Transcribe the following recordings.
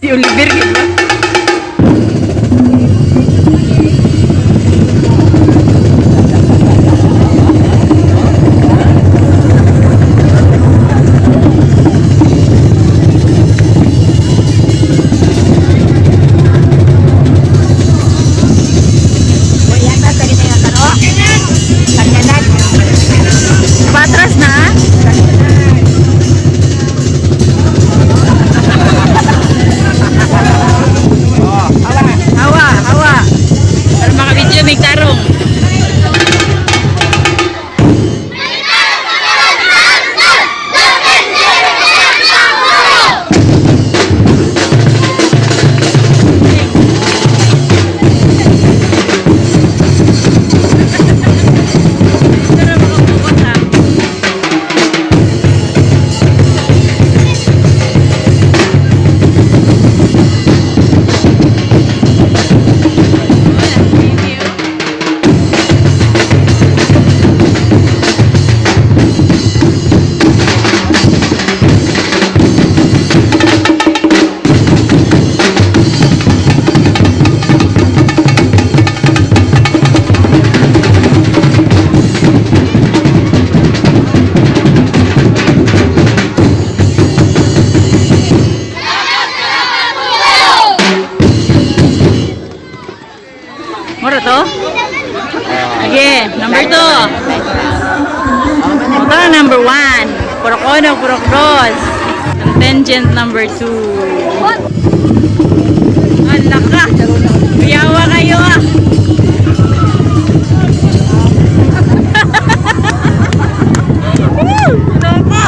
Si Oliver gid ba? Patras na? Hawa, hawa. Para maka-video may tarong. Pero makapukot ha. Wala, baby, oh. Mura to? Okay, number 2. Ito na number 1. Purok uno, purok dos. Contingent number 2. Ala ka! Kuyawa kayo ah! Woo! Loko!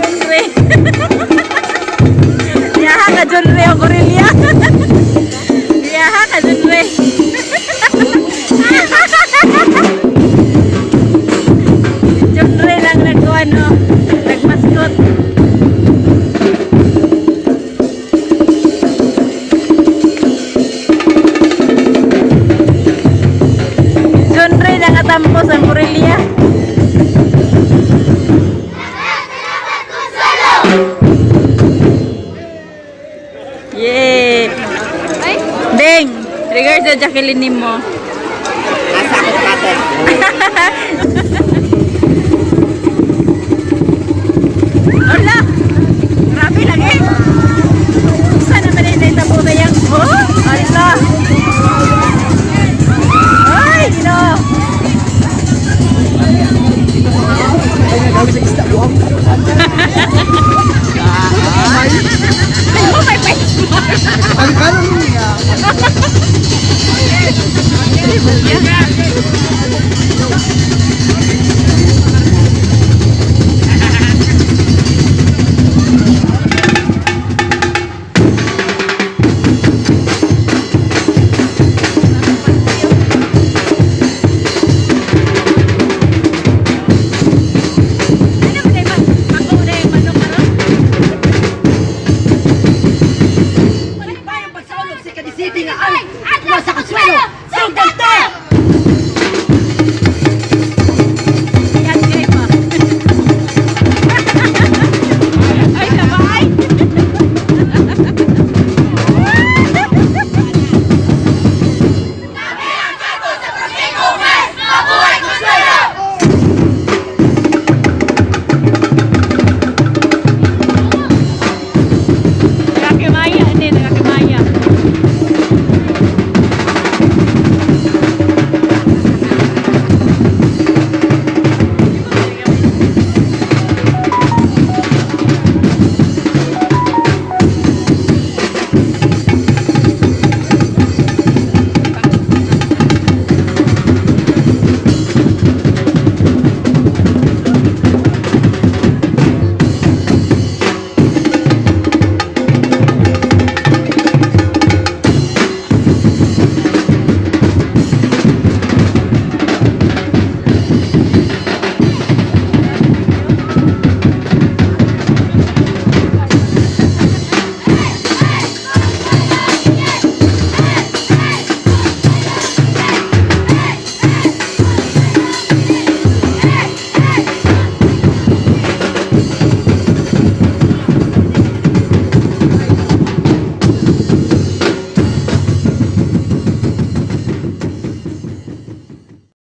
Junre. Yaha ka Junre ang gorilya. Yaha ka Junre. Junre lang nagkuano, nagmaskot. Junre nangatampo sa gorilya. Yay! Deng, regards sa Jacqueline nimo.